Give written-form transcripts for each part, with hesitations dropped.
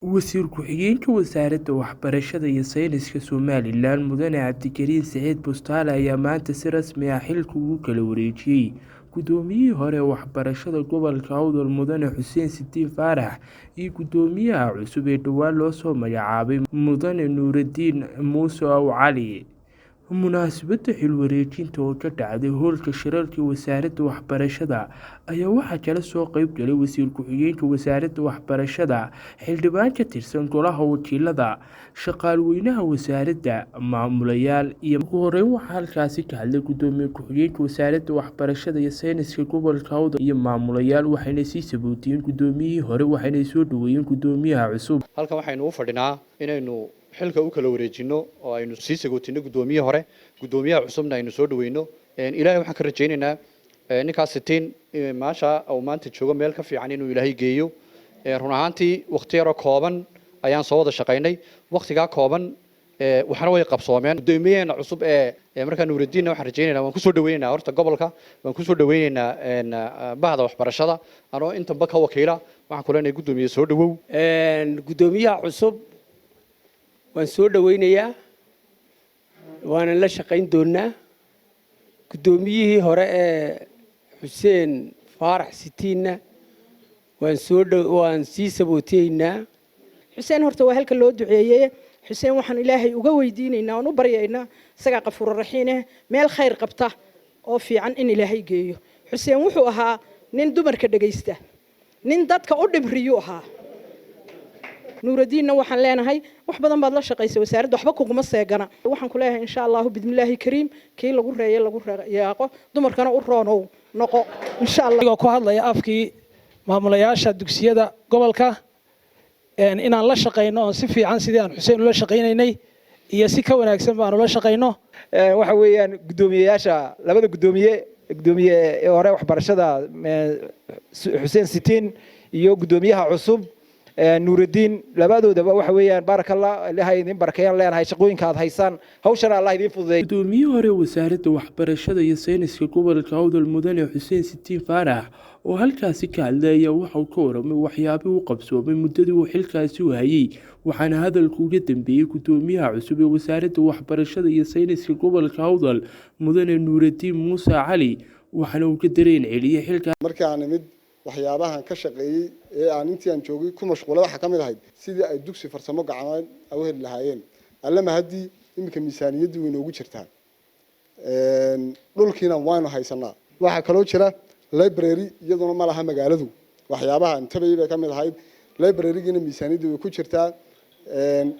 Wasiir ku-xigeenka Wasaaradda Waxbarashada iyo Sayniska Somalilan Mudane Cabdikariin Siciid Bustaale ayaa maanta si rasmi ah xilka ugu kala wareejiyay Gudoomiyihii hore ee waxbarashada gobolka Awdal Mudane Xuseen Sidiin Faarax iyo Gudoomiyaha cusub ee dhowaan loo soo magacaabay Mudane Nuuridiin Muuse Aw Cali. Munaasabadda xil wareejinta oo ka dhacday hoolka shirarka wasaaradda waxbarashada ayaa waxaa kala soo qayb galay wasiir ku-xigeenka wasaaradda waxbarashada, xildhibaan ka tirsan golaha wakiilada, shaqaalweynaha wasaaradda, maamulayaal iyo ugu horeyn waxaa halkaasi ka hadlay gudoomiye ku-xigeenka wasaaradda waxbarashada iyo sayniska gobolka Awdal iyo maamulayaal waxayna sii sabootiyeen gudoomiyihii hore waxayna soo dhaweeyeen gudoomiyaha cusub. Halkan waxaynu u fadhinaa inaynu xilka u kala wareejino oo aynu sii sagootino gudoomiyihii hore, gudoomiyaha cusubna aynu soo dhaweyno. Ilaahay waxaan ka rajaynaynaa ninkaas Sitiin maasha uu maanta joogo meel ka fiican inuu Ilaahay geeyo. Run ahaantii waqti yaroo kooban ayaan soo wada shaqaynay, waqtigaa kooban waxna way qabsoomeen. Gudoomiyaheena cusub ee markaa Nuuridiinna waxaan rajaynaynaa, waan kusoo dhaweynaynaa horta gobolka, waan kusoo dhaweynaynaa bahda waxbarashada anoo intanba ka wakiila. Waxaan ku leenahay gudoomiye soo dhawow. Gudoomiyaha cusub waan soo dhaweynayaa, waanan la shaqayn doonaa. Guddoomiyihii hore ee Xuseen Faarax Sitiinna waan soo waan sii sabootiyeynaa. Xuseen horta waa halka loo duceeyey. Xuseen waxaan Ilaahay uga weydiinaynaa oon u baryaynaa, isagaa qafuuro raxiineh, meel khayr qabta oo fiican in Ilaahay geeyo. Xuseen wuxuu ahaa nin dumarka dhegaysta, nin dadka u dhibriyuu ahaa. Nuuradiinna waxaan leenahay wax badan baad la shaqaysay wasaaradda, waxba kuguma seegana. Waxaan ku leeyahay insha Allahu bidmillaahi kariim, kii lagu reeye lagu yaaqo, dumarkana u roonow noqo insha Allah. Anigoo ku hadlaya afkii maamulayaasha dugsiyada gobolka, inaan la shaqayno oon si fiican sidii aan Xuseen ula shaqaynaynay iyo si ka wanaagsan baan ula shaqayno. Waxa weeyaan guddoomiyeyaasha, labada guddoomiye, guddoomiye hore waxbarashada Xuseen Sitiin iyo guddoomiyaha cusub Nuurudiin, labadoodaba waxa weeyaan baarakallah, Ilahay idin barakeeyaan leenahay shaqooyinka aad haysaan, hawshana Allah idiin fududeey. Gudoomiyihii hore wasaaradda waxbarashada iyo sayniska gobolka Awdal Mudane Xuseen Sitiin Faarax oo halkaasi ka hadlay ayaa waxauu ka waramay waxyaabihii u qabsoomay muddadii uu xilkaasi u hayay, waxaana hadalka uga dambeeyey gudoomiyaha cusub ee wasaaradda waxbarashada iyo sayniska gobolka Awdal Mudane Nuuridiin Muuse Cali, waxaana uu ka dareen celiyey xilka. Markii aan imid, waxyaabahan ka shaqeeyey ee aan intii aan joogay ku mashquulay waxaa ka mid ahayd sidii ay dugsi farsamo gacmeed u heli lahaayeen. Allama haddii iminka miisaaniyaddii way noogu jirtaa, dhulkiina waynu haysanaa. Waxaa kaloo jira library, iyaduna ma laha magaaladu, waxyaabaha intabayay bay ka mid ahayd. Librarygiina miisaaniyaddii way ku jirtaa,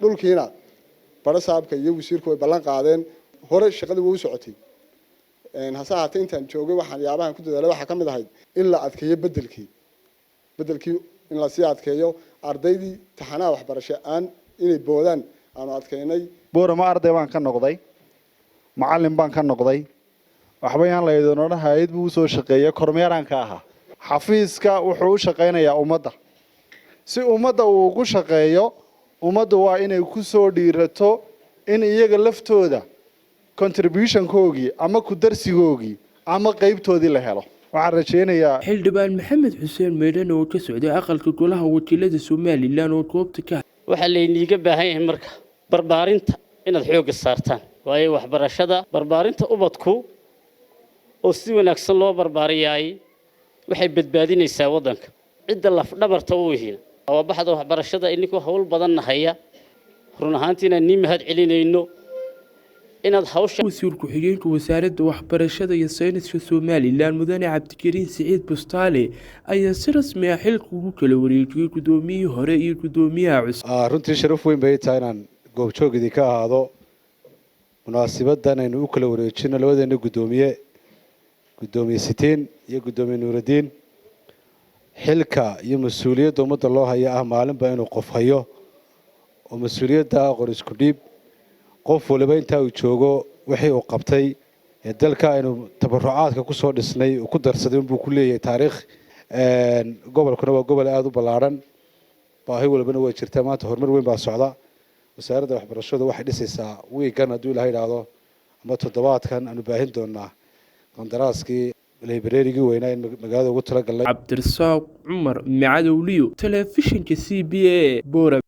dhulkiina barasaabka iyo wasiirku way ballan qaadeen. Hore shaqadii way u socotay. Hase ahaatee intaan joogay waxaan yaabahan ku dadaalay waxaa ka mid ahayd in la adkeeyo bedelkii, in lasii adkeeyo ardaydii taxanaha waxbarasho aan inay boodaan aanu adkeynay. Boorama arday baan ka noqday, macallin baan ka noqday, waxba yaan laydin odhan hay-ad buu usoo shaqeeyay, kormeeraan ka ahaa. Xafiiska wuxuu u shaqaynayaa ummadda. Si ummadda uu ugu shaqeeyo, ummaddu waa inay ku soo dhiirato in iyaga laftooda contributionkoogii ama ku darsigoogii ama qeybtoodii la helo. Waxaan rajaynayaa Xildhibaan Maxamed Xuseen Meydhan oo ka socday aqalka golaha wakiilada Somalilan oo goobta ka Waxaa layniiga baahan yahay marka barbaarinta inaad xoogga saartaan, waayo waxbarashada barbaarinta ubadku oo si wanaagsan loo barbaariyaay waxay badbaadinaysaa waddanka. Cidda lafdhabarta u yihiin waa baxda waxbarashada. Ininkoo hawl badanna haya, run ahaantii inaan nii mahad celinayno inaad hawsha Wasiir ku-xigeenka wasaaradda waxbarashada iyo sayniska Somalilan Mudane Cabdikariin Siciid Bustaale ayaa si rasmi ah xilka ugu kala wareejiyey gudoomiyihii hore iyo gudoomiyaha cusub. Runtii sharaf weyn bay tahay inaan goobjoog idinka ahaado munaasibaddan aynu u kala wareejino labadeena guddoomiye, guddoomiye Sitiin iyo guddoomiye Nuuraddiin, xilka iyo mas-uuliyadda ummadda loo haya ah maalinba inuu qof hayo oo mas-uuliyadda qor isku dhiib. Qof waliba intaa uu joogo wixii uu qabtay ee dalka aynu tabarucaadka kusoo dhisnay uu ku darsaday unbuu ku leeyahay taariikh. Gobolkuna waa gobol aada u ballaadhan, baahi walbana way jirtaa. Maanta horumar weyn baa socda. Wasaaradda waxbarashadu waxay dhisaysaa wiigan, hadduu Ilaha idhaahdo, ama toddobaadkan aanu baahin doonaa qandaraaskii librarygii weynaa in magaalada ugu talagalnay. Cabdirasaaq Cumar Micadowliyo, telefishinka CBA, Boora.